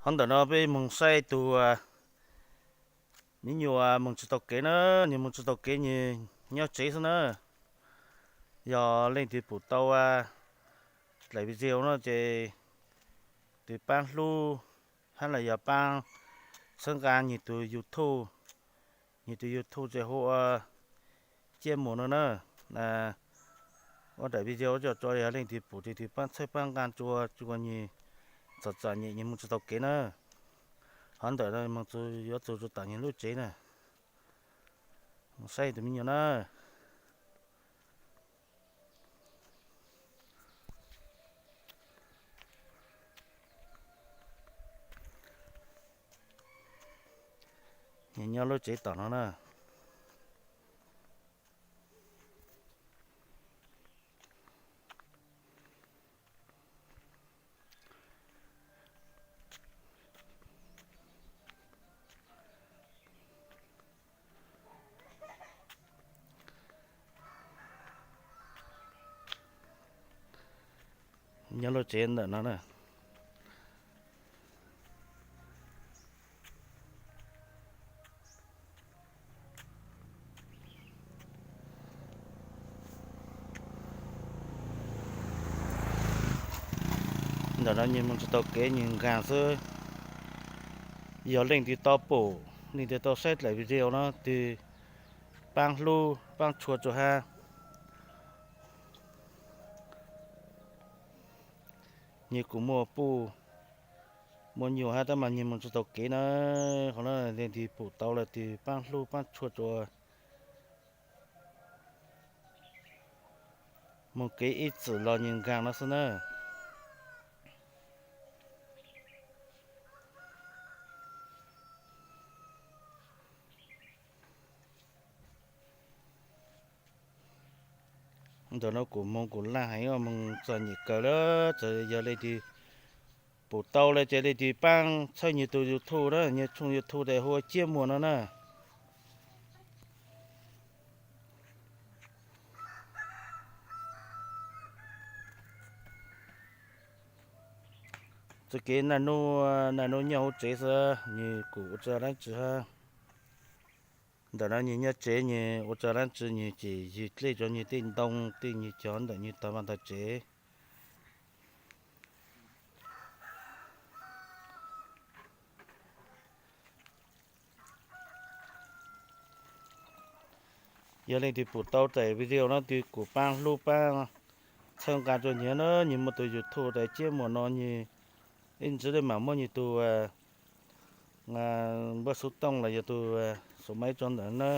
Qhov ntawm no peb moog saib tug me nyuam moog tsi tau kev na, nwg moog tsi tau kev, nwg nyob tsev xwb na. Yog leej twg pum tau daim video no ces tus paab hlub hab los yog paab txhawb nqaa nwg tus YouTube, nwg tus YouTube ces hu ua Ciaj Muas no na. Ua daim video coj tsua, yog leej twg pum ces tus paab txhawb paab nqaa tsua, tsua nwg txom txom nyem nwg moog tsi tau kev na. Qhov ntawm no moog yuav txug rua tom nwg lub tsev na. Moog saib tus me nyuam na. Nwg nyob lub tsev tom no na. Nyob lub tsev ntawm no na. Ntawm no nwg moog tsi tau kev, nwg nkaag xwb. Yog leej twg tau pum, leej twg tau saib daim video no, tus paab hlub paab tshua rua hab, nwg kuj muaj puj muaj nyuam hab, tab mas nwg moog tsi tau kev na. Qhov no leej twg pum tau lawm tus paab hlub paab tshua rua, moog kev ib txwm los nwg nkaag no xwb na. Ntawm no kuv moog kuv laaj heev, moog txom nyem kawg lawm. Txawm yog leej twg pum tau lawm ces leej twg paab txhawb nwg tus YouTube na, nwg tshooj YouTube tes hu ua Ciaj Muas no na. Txoj kev naj nub, naj nub nyob huv tsev xwb, nwg kuj ua tsi laab tsi hab. Ntawm no nwg nyob tsev, nwg ua tsi laab tsi, nwg ces ywg dlej rua nwg tej ntoo tej, nwg cov ntawm nwg tog vaaj tog tsev. Yog leej twg pum tau daim video no tes kuj paab hlub paab txhawb nqaa rua nwg na. Nwg muaj tug YouTube tas Ciaj Muas no, nwg ib ntsis le maam muab nwg tug npawb xuv tooj los yog tug xuv maiv tso ntawm na.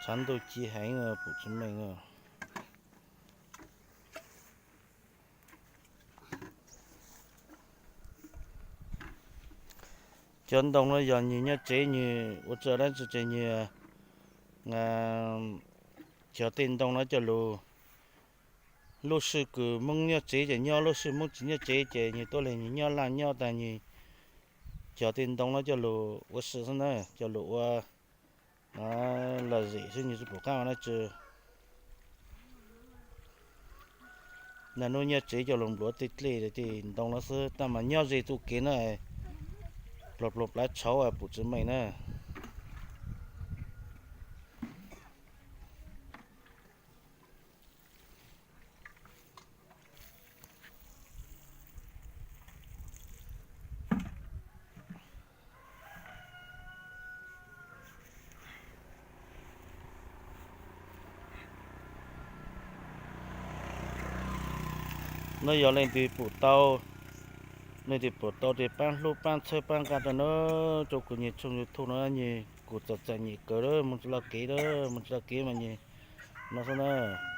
Tshav ntuj ci heev, pum tsi meej. Cov ntoo no yog nwg nyob tsev nwg ua tsi laab tsi ces nwg cog tej ntoo no coj lug, lub sij kws Moob nyob tsev ces nyob, lub sij Moob tsi nyob tsev ces nwg tuab leeg nwg nyob laj nyob tas nwg cog tej ntoo no coj lug ua si xwb na, coj lug ua lom zem xwb, nwg tsi pum qaab ua dlaab tsi. Naj nub nyob tsev coj lug npluav tej dlej tej ntoo no xwb, tab mas nyob ze txuj kev na, pluag pluag plawv tshauv pum tsi meej na. No yog leej twg pum tau, leej twg pum tau tes paab hlub paab txhawb paab nqaa rua na, rua kuv nyuag tshooj YouTube no, nwg kuj txom txom nyem kawg lawm, moog tsi lug kev lawm, moog tsi lug kev mas nwg no xwb na.